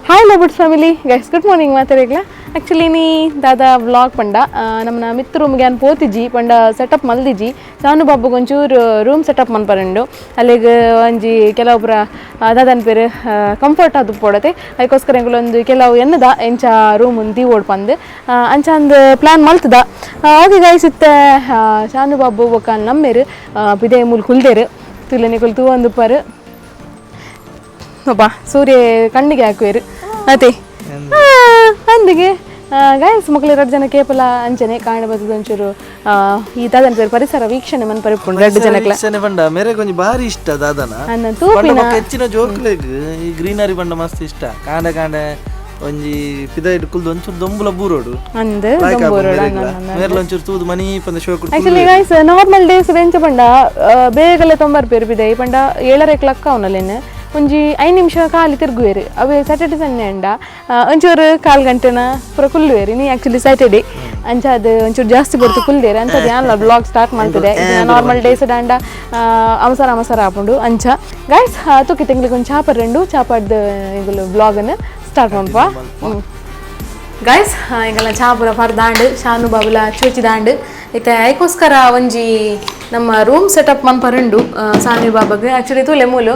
Hi ಲಬುಡ್ family guys, good morning ಮಾತಾಡಿಗ್ಲ. Actually ನೀ ದಾದಾ vlog ಪಂಡ ನಮ್ಮನ ಮಿತ್ರ ರೂಮ್ಗೆ ಅನ್ ಪೋತಿಜಿ ಪಂಡ ಸೆಟಪ್ ಮಲ್ದಿಜಿ. ಸಾನು ಬಾಬುಗೆ ಒಂಚೂರು ರೂಮ್ ಸೆಟಪ್ ಮನ್ಪರಂಡು. ಅಲ್ಲಿಗೆ ಒಂಜಿ ಕೆಲವೊಬ್ಬರ ದಾದನ್ ಪೇರು ಕಂಫರ್ಟ್ ಅದು ಪೋಡತೆ. ಅದಕ್ಕೋಸ್ಕರ ಎಂಕುಲೊಂದು ಕೆಲವು ಎನ್ನದ ಎಂಚ ರೂಮ್ ಒಂದು ಓಡ್ ಪಂದ್ ಅಂಚ ಅಂದ್ ಪ್ಲ್ಯಾನ್ ಮಲ್ತದ. ಓಕೆ ಗೈಸ್, ಇತ್ತೆ ಶಾನು ಬಾಬು ಬೊಕ್ಕ ನಮ್ಮೇರು ಪಿದೆ ಮೂಲು ಕುಲ್ದೇರು. ತುಲೆ ಕುಲ್ ತೂ ಒಂದುಪ್ಪರು. ಒಬ್ಬ ಸೂರ್ಯ ಕಣ್ಣಿಗೆ ಹಾಕುವೇರು ಅದೇ ಅಂದಿಗೆ. ಗಾಯಸ್, ಮಕ್ಕಳು ಎರಡು ಜನ ಕೇಪಲ ಅಂಚನೆ ಕಾಣ ಬತ್ತದ. ಒಂಚೂರು ಈ ದಾದನ ಪೇರು ಪರಿಸರ ವೀಕ್ಷಣೆ ಮನ್ ಪರಿಪುಂಡು ಎರಡು ಜನಕ್ಲ. ವೀಕ್ಷಣೆ ಪಂಡ ಮೇರೆ ಕೊಂಚ ಬಾರಿ ಇಷ್ಟ ದಾದನ. ಅನ್ನ ಪಂಡ ತೂಪಿನ ಬೊಕ್ಕ ಹೆಚ್ಚಿನ ಜೋಕ್ಲೆಗ್ ಈ ಗ್ರೀನರಿ ಪಂಡ ಮಸ್ತ್ ಇಷ್ಟ. ಕಾಂಡೆ ಕಾಂಡೆ ಒಂಜಿ ಪಿದೈಡ್ ಕುಲ್ದು ಒಂಚೂರು ದೊಂಬುಲ ಬೂರೋಡು. ಅಂದ್. ಲಾಯ್ಕ್ ಆಪುಂಡು ಮೇರೆಗ್ಲ. ಮೇರ್ಲ ಒಂಚೂರು ತೂದು ಮನಿ ಪಂದ ಶೋಕು. ಆಕ್ಚುಲಿ ಗೈಸ್, ನಾರ್ಮಲ್ ಡೇಸ್ ಎಂಚ ಪಂಡ ಬೇಗಲೆ ತೊಂಬರ್ ಪೇರು ಪಿದೈ ಪಂಡ ಏಳರೆ ಕ್ಲಕ್ ಅವನಲ್ಲೇನು ಒಂಜಿ 5 ನಿಮಿಷ ಖಾಲಿ ತಿರುಗುವೇರು. ಅವೇ ಸ್ಯಾಟರ್ಡೆ ಸಂಡೇ ಅಂಡ ಒಂಚೂರು ಕಾಲು ಗಂಟೆನ ಪೂರ ಕುಲ್ಲುವೇರು. ನೀ ಆಕ್ಚುಲಿ ಸ್ಯಾಟರ್ಡೆ ಅಂಚ ಅದು ಒಂಚೂರು ಜಾಸ್ತಿ ಬರ್ತು ಕುಲ್ದೇರು ಅಂತ ಯಾನ್ಲ ಬ್ಲಾಗ್ ಸ್ಟಾರ್ಟ್ ಮಾಡ್ತಿದೆ. ನಾರ್ಮಲ್ ಡೇಸ್ ದಾಂಡ ಅವಸರ ಅವಸರ ಆಪುಂಡು. ಅಂಚ ಗೈಸ್, ತುಕ್ಕಿ ತಿಂಗ್ಳಿಗೆ ಒಂದು ಚಾಪರ್ ರೆಂಡು ಚಾಪಾಡ್ದು ಎಂಗುಲು ಬ್ಲಾಗನ್ನು ಸ್ಟಾರ್ಟ್ ಮನ್ಪ. ಗೈಸ್, ಎಂಕಲ್ನ ಚಾ ಪೂರ ಪರ್ದಾಂಡ್, ಶಾನು ಬಾಬುಲ ಚೂಚಿದಾಂಡ್. ಇತ್ತೆ ಐಕೋಸ್ಕರ ಒಂಜಿ ನಮ್ಮ ರೂಮ್ ಸೆಟಪ್ ಮನ್ಪರುಂಡು ಸಾನಿ ಬಾಬಾಗ್. ಆಕ್ಚುಲಿ ತೂಲೆ ಮೂಲು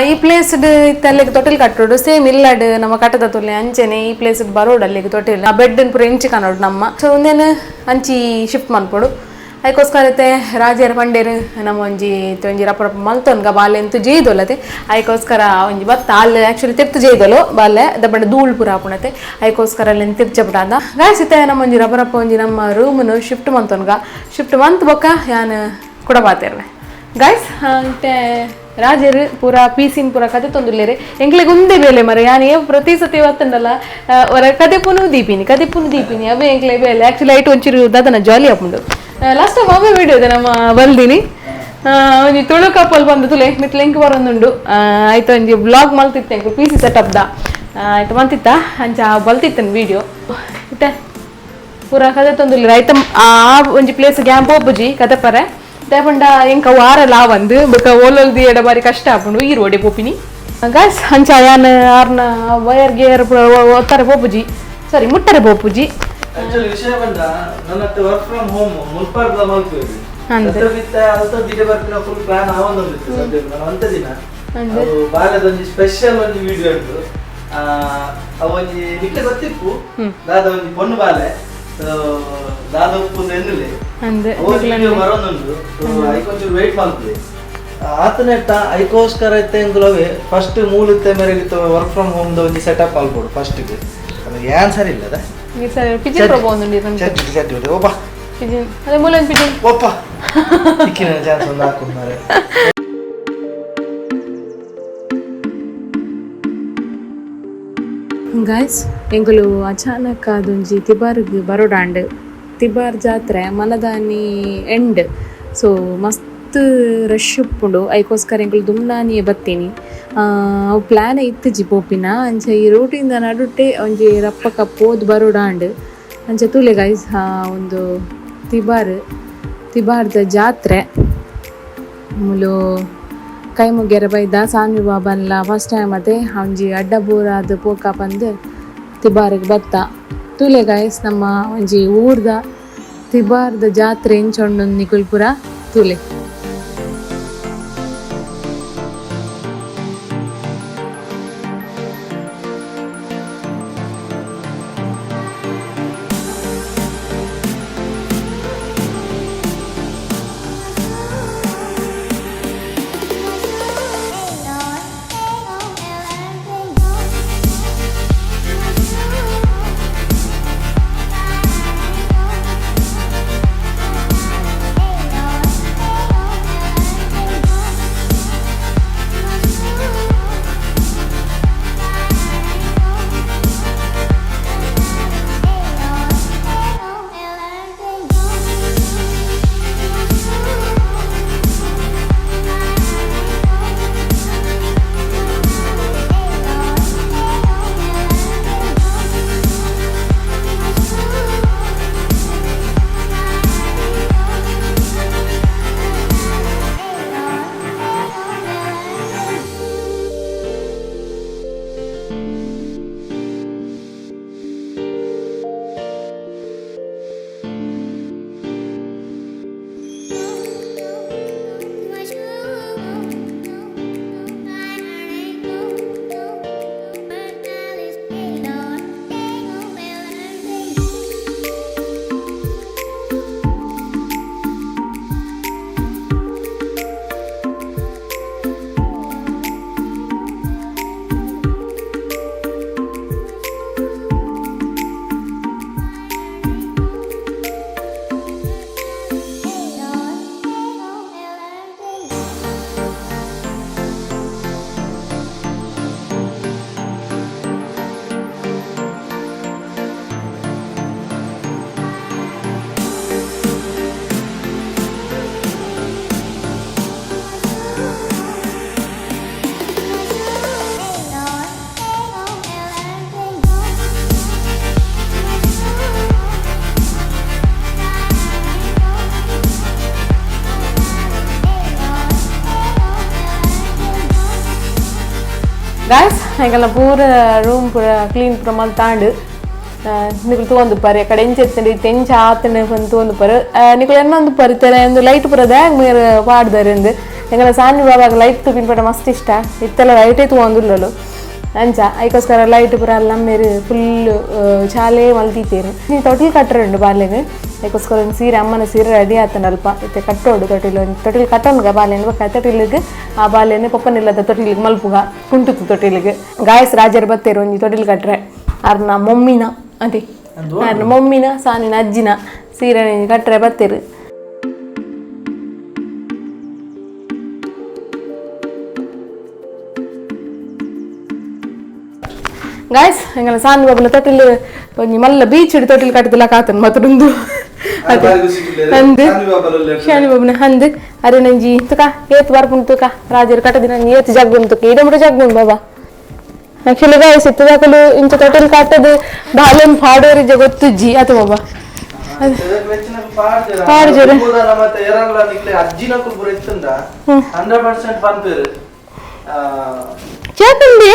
ಈ ಪ್ಲೇಸ್ ಇತ್ತೆ ಅಲ್ಲಿಗೆ ತೊಟ್ಟಿಲ್ ಕಟ್ಟೋಡು. ಸೇಮ್ ಇಲ್ಲಡ್ ನಮ್ಮ ಕಟ್ಟದ ತುಲೆ ಅಂಚೆನೆ ಈ ಪ್ಲೇಸ್ ಬರೋಡು. ಅಲ್ಲಿಗೆ ತೊಟ್ಟಿಲ್ ಬೆಡ್ ಪೂರ ಇಂಚಿ ಕಾಣೋಡು ನಮ್ಮ. ಸೊ ಒಂದೇನು ಅಂಚಿ ಶಿಫ್ಟ್ ಮನ್ಪೊಡು. ಐಕೋಸ್ಕರ ಇತ್ತೆ ರಾಜೇರ್ ಪಂಡೇರು ನಮ್ಮ ಒಂಜಿ ಇತ್ತೆ ಒಂಜಿ ರಪ್ಪ ರಪ್ಪ ಮಲ್ತೊನ್ಗ ಬಾಲೆ ಎಂತು ಜೇಯ್ದೊಲತೆ. ಐಕೋಸ್ಕರ ಒಂಜಿ ಬತ್ತ ಅಲ್ಲಿ ಆಕ್ಚುಲಿ ತಿರ್ತು ಜೇಯ್ದೊಲು ಬಾಲೆ ದಬ್ಬಂಡ ಧೂಳ್ ಪೂರ ಆಪುಣತೆ. ಐಕೋಸ್ಕರ ಅಲ್ಲಿ ತಿರ್ಚಪುಟ ಅಂದ. ಗಾಯ್ಸ್, ಇತ್ತೆ ನಮ್ಮ ಒಂಜಿ ರಪ್ಪ ರಪ್ಪ ಒಂಜಿ ನಮ್ಮ ರೂಮ್ನು ಶಿಫ್ಟ್ ಮಂತೊನ್ಗ. ಶಿಫ್ಟ್ ಮಂತ್ ಬೊಕ್ಕ ಯಾನ್ ಕುಡ ಪಾತೆರ್ವೆ ಗಾಯ್ಸ್. ಇತ್ತೆ ರಾಜರು ಪೂರ ಪೀಸಿನ್ ಪೂರ ಕತೆ ತೊಂದುಲ್ಲೇರು. ಎಂಕ್ಲೆಗ್ ಉಂದೆ ಬೇಲೆ ಮರ. ಯಾನ್ ಏ ಪ್ರತಿ ಸತಿ ಬತ್ತಂಡಲ್ಲ ಹೊರ ಕತೆ ಪುನು ದೀಪಿನಿ, ಕತೆ ಪುನು ದೀಪಿನಿ. ಅವೇ ಎಂಕ್ಲೆ ಬೇಲೆ. ಆಕ್ಚುಲಿ ಐಟ್ ಒಂಚೂರು ದಾದನ ಜಾಲಿ ಆಪುಂಡು. ಲಾಸ್ಟ್ ಟೈಮ್ ಅವೇ ವಿಡಿಯೋ ಇದೆ ನಮ್ಮ ಬಲ್ದಿನಿ. ಒಂಜಿ ತುಳು ಕಪಲ್ ಬಂದು ತುಲೆ ಮಿತ್ ಲಿಂಕ್ ಬರೊಂದುಂಡು. ಆಯ್ತು, ಒಂಜಿ ಬ್ಲಾಗ್ ಮಲ್ತಿತ್ತೆ ಎಂಕು ಪಿ ಸಿ ಸೆಟಪ್ the ಆಯ್ತು ಮಂತಿತ್ತ. ಅಂಚ ಬಲ್ತಿತ್ತನ್ ವಿಡಿಯೋ. ಇತ್ತೆ ಪೂರ ಕತೆ ತೊಂದುಲ್ಲೇರು. ಆಯ್ತ, ಆ ಒಂಜಿ ಪ್ಲೇಸ್ ಗ್ಯಾಂಪ್ ಪೋಪುಜಿ ಕತೆ ಪರೆ ದಾಯೆ ಎಂಕ ವಾರ ಲಾವಂದು ಬೊಕ ಓಲೋಲ್ ಎಡ ಬಾರಿ ಕಷ್ಟ ಆಪುಂಡು. ಈ ರೋಡೆ ಪೋಪಿನಿ ಗಾಯ್ಸ್. ಅಂಚ ಯಾನ್ ಆರ್ನ ವಯರ್ ಗೇರ್ ಪೂರ ಒತ್ತಾರೆ ಪೋಪುಜಿ, ಸಾರಿ, ಮುಟ್ಟರೆ ಪೋಪುಜಿ. ಆಕ್ಚುಲಿ ವಿಷಯ ಪಂಡ ನನ್ನ ವರ್ಕ್ ಫ್ರಮ್ ಹೋಮ್ ಮುಲ್ಪಾರ್ದ ಮಲ್ಪುವೆರ್. ಅಂದ್. ಸದ್ಯ ಅಲ್ತ ಬಿಜೆ ಬರ್ಪಿನ ಫುಲ್ ಪ್ಲಾನ್ ಆವೊಂದುಂಡಿತ್ತು. ಸದ್ಯ ನಾನು ಒಂತೆ ದಿನ ಅವು ಬಾಲೆದ ಒಂಜಿ ಸ್ಪೆಷಲ್ ಒಂಜಿ ವಿಡಿಯೋ ಉಂಟು. ಅವು ಒಂಜಿ ನಿಕ್ಕೆ ಗೊತ್ತಿಪ್ಪು ದಾದ ಒಂಜಿ ಪೊಣ್ಣು ಬಾಲೆ. So, ದಾದ ಉಪ್ಪು ಎನ್ನುಲೆ ಅಂದ್. ಅವು ವಿಡಿಯೋ ಬರೋದುಂಟು. ಸೊ ಐಕೊಂಚೂರು ವೇಟ್ ಮಲ್ಪುವೆ ಆತನೆಟ್ಟ. ಐಕೋಸ್ಕರ ಇತ್ತೆ ಎಂಕುಲವೆ ಫಸ್ಟ್ ಮೂಲ ಇತ್ತೆ ಮೇರೆಗೆ ವರ್ಕ್ ಫ್ರಮ್ ಹೋಮ್ the ಒಂಜಿ ಸೆಟಪ್ ಮಲ್ಪೊಡು ಫಸ್ಟ್. ಅದು ಏನ್ ಸರಿ ಇಲ್ಲದ. ಈ ಸರಿ ಪಿಜಿನ್ ಪ್ರಬೋಂದುಂಡು. ಚಟ್ ಚಟ್ ಒಪ್ಪ. ಪಿಜಿನ್ ಅದೇ ಮೂಲೊಂದು ಪಿಜಿನ್. ಒಪ್ಪ ಇಕ್ಕಿನ ಚಾನ್ಸ್ ಒಂದು ಹಾಕುತ್ತಾರೆ. ಗಾಯ್ಸ್, ಎಂಕುಲು ಅಚಾನಕ್ ಅದೊಂಜಿ ತಿಬಾರ್ಗ್ ಬರೋಡಾಂಡ್. ತಿಬಾರ್ ಜಾತ್ರೆ ಮನದಾನಿ ಎಂಡ್. ಸೊ ಮಸ್ತ್ ರಶ್ ಉಪ್ಪುಂಡು. ಐಕೋಸ್ಕರ ಎಂಕುಲು ದುಮ್ನಾನಿಯೇ ಬತ್ತೀನಿ. ಅವು ಪ್ಲ್ಯಾನ್ ಇತ್ತಿಜಿ ಪೋಪಿನ. ಅಂಚ ಈ ರೂಟಿಂದ ನಡುಟೆ ಒಂಜಿ ರಪ್ಪಕ ಪೋದು ಬರೋಡಾಂಡ್. ಅಂಚ ತೂಲೆ ಗೈಸ್, ಒಂದು ತಿಬಾರ್, ತಿಬಾರ್ದ ಜಾತ್ರೆ. ಮೂಲು ಕೈ ಮುಗ್ಯರ ಬೈದ. ಸಾನ್ವಿ ಬಾಬನ್ಲ ಫಸ್ಟ್ ಟೈಮ್ ಅದೇ ಒಂಜಿ ಅಡ್ಡ ಬೂರಾದ್ ಪೋಕ ಪಂದ್ ತಿಬಾರಿಗೆ ಬತ್ತ. ತೂಲೆ ಗಾಯ್ಸ್, ನಮ್ಮ ಒಂಜಿ ಊರ್ದ ತಿಬಾರ್ದ ಜಾತ್ರೆ ಎಂಚ ಉಂಡು ನಿಕುಲ್ ಪೂರ ತೂಲೆ. Guys ಎಂಕಲ್ನ ಪೂರ ರೂಮ್ ಪೂರ ಕ್ಲೀನ್ ಪೂರ ಮಲ್ತಾಂಡು ನಿಕುಲು ತೂವೊಂದುಪ್ಪರೆ ಕಡೆ ಎಂಚ ಇತ್ತಂಡು ಇತ್ತೆ ಎಂಚ ಆತಂಡು ಪಂದ್ ತೂವೊಂದುಪ್ಪರು ನಿಕುಲು ಎನ್ನೊಂದುಪ್ಪರು ಇತ್ತೆ ಒಂದು ಲೈಟ್ ಪೂರ ದಾಗ್ ಮೇರ್ ಪಾಡ್ದರ್ ಇಂದ್ ಎಂಕಲ್ನ ಸಾನ್ವಿ ಬಾಬಾಗ್ ಲೈಟ್ ತೂಪಿನ ಪಂಡ ಮಸ್ತ್ ಇಷ್ಟ ಇತ್ತೆಲ ಲೈಟೇ ತೂವೊಂದುಲ್ಲಲು ಅಂಚ ಐಕೋಸ್ಕರ ಲೈಟ್ ಪೂರ ಅಲ್ಲ ಮೇರ್ ಫುಲ್ ಚಾಲೆ ಮಲ್ತಿತ್ತೇರು ಈ ತೊಟಿಲ್ ಕಟ್ಟರೆ ಉಂಡು ಬಾಲೆಗ್ ಐಕೋಸ್ಕರ ಒಂಜಿ ಸೀರೆ ಅಮ್ಮನ ಸೀರೆ ರೆಡಿ ಆತಂಡು ಅಲ್ಪ ಇತ್ತೆ ಕಟ್ಟೋಡು ತೊಟಿಲು ಒಂಜಿ ತೊಟಿಲ್ ಕಟ್ಟೊನ್ಗ ಬಾಲೆನ್ ಬೊಕ್ಕ ತೊಟಿಲಿಗ್ ಆ ಬಾಲೆನ್ ಪೊಪ್ಪನಿಲ್ಲದ ತೊಟಿಲಿಗ್ ಮಲ್ಪುಗ ಕುಂಟುತು ತೊಟಿಲಿಗ್ ಗಾಯಸ್ ರಾಜರು ಬತ್ತೇರು ಒಂಜಿ ತೊಟಿಲ್ ಕಟ್ರೆ ಅರ್ನ ಮೊಮ್ಮಿನ ಅದೇ ಅರ್ನ ಮೊಮ್ಮಿನ ಸಾನಿನ ಅಜ್ಜಿನ ಸೀರೆ ಕಟ್ರೆ ಬತ್ತೇರು. ಗಾಯ್ಸ್ ಎಂಗಲ ಸಾನ್ ಬಾಬುನ ತೊಟಿಲ್ ಒಂಜಿ ಮಲ್ಲ ಬೀಚ್ ತೊಟಿಲ್ ಕಟ್ಟುದಿಲ್ಲ ಕಾತನ್ ಮತ್ತೊಂದು ಅಂದ್ ಶಾನಿ ಬಾಬುನ ಹಂದ್ ಅರೆ ನಂಜಿ ತುಕ ಏತ್ ಬರ್ಪುಂಡು ತುಕ ರಾಜರು ಕಟ್ಟದಿನ ಏತ್ ಜಗ್ಗುಂಡು ತುಕ ಇಡ ಮುಟ ಜಗ್ಗುಂಡು ಬಾಬಾ. ಆಕ್ಚುಲಿ ಗಾಯ್ಸ್ ಇತ್ತದಾಕಲು ಇಂಚ ತೊಟಿಲ್ ಕಟ್ಟದು ಬಾಲೆನ್ ಪಾಡೋರಿಜ ಗೊತ್ತುಜ್ಜಿ ಅತ ಬಾಬಾ ಪಾಡ್ಜೆರ್ ಅಜ್ಜಿನಕುಲು ಪೂರ ಇತ್ತುಂಡ 100% ಪನ್ಪೆರ್ ಚೇತಂಡಿ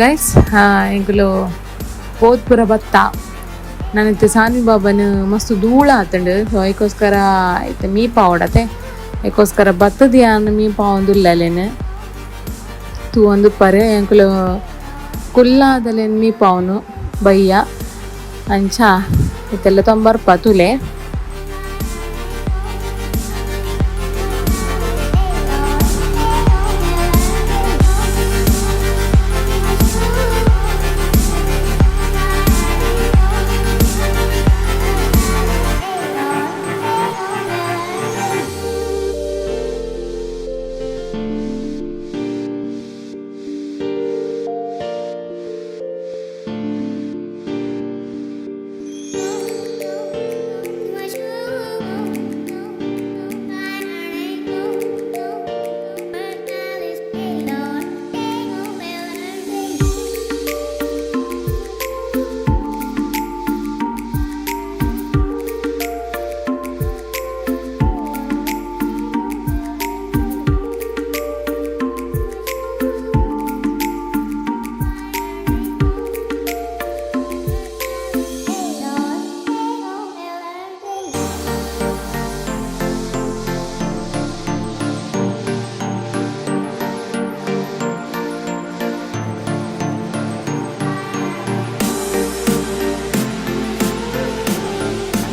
ಗೈಸ್ ಎಂಕುಲು ಪೋತ್ಪುರ ಬತ್ತ ನಾನಿತ್ತೆ ಸಾನ್ವಿ ಬಾಬನ ಮಸ್ತ್ ಧೂಳ ಆತಂಡು ಸೊ ಐಕೋಸ್ಕರ ಇತ್ತೆ ಮೀ ಪಾವಡತೆ ಐಕೋಸ್ಕರ ಬತ್ತದ ಯಾನ್ ಮೀ ಪಾವೊಂದುಲ್ಲಲೇನು ತೂವೊಂದುಪ್ಪರೆ ಎಂಕುಲು ಕುಲ್ಲಾದಲೇನು ಮೀ ಪಾವನು ಬಯ್ಯ ಅಂಚ ಇತ್ತೆಲ್ಲ ತೊಂಬರ್ಪ ತುಲೆ.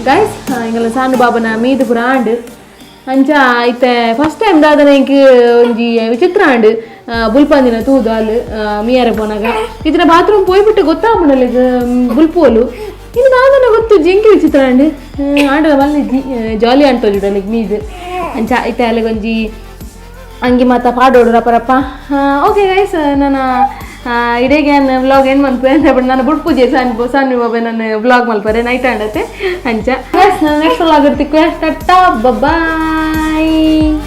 ಗೈಸ್ ಎಂಗಲ ಸಾನು ಬಾಬನ ಮೀದು ಪೂರ ಆಂಡ್ ಅಂಚ ಇತ್ತೆ ಫಸ್ಟ್ ಟೈಮ್ ದಾದನ ಎಂಕ್ ಒಂಜಿ ವಿಚಿತ್ರ ಆಂಡ್ ಬುಲ್ಪಂದಿನ ತೂದು ಅಲ್ ಮಿಯಾರ ಪೋನಾಗ ಇದ್ರ ಬಾತ್ರೂಮ್ ಪೋಯ್ಬಿಟ್ಟು ಗೊತ್ತಾಪುಂಡಲ್ಲ ಬುಲ್ಪೋಲು ಇನ್ನು ದಾದನ ಗೊತ್ತು ಜಿಂಕಿ ವಿಚಿತ್ರ ಆಂಡ್ ಆಂಡಲ ಮಲ್ಲ ಜಾಲಿ ಆಂಡ್ ತೋಜುಡಲ್ ಮೀದು ಅಂಚ ಇತ್ತೆ ಅಲ್ಲಿಗೆ ಒಂಜಿ ಅಂಗಿ ಮಾತ ಪಾಡೋಡು ರಪ್ಪ ರಪ್ಪ. ಓಕೆ ಗೈಸ್ ನಾನು ಇಡೀ ವ್ಲಾಗ್ ಏನು ಮನ್ಪೆ ಅಂತ ಬಟ್ ನಾನು ಬುಡ್ ಪೂಜೆ ಸಾನ್ವಿ ಬಾಬೆ ನಾನು ವ್ಲಾಗ್ ಮಲ್ಪರೆ ನೈಟ್ ಆಂಡತೆ ಅಂಚ. ನೆಕ್ಸ್ಟ್ ವ್ಲಾಗ್ ಇರ್ತಿಕ್ವೆ, ಟಾಟಾ ಬಾಯ್.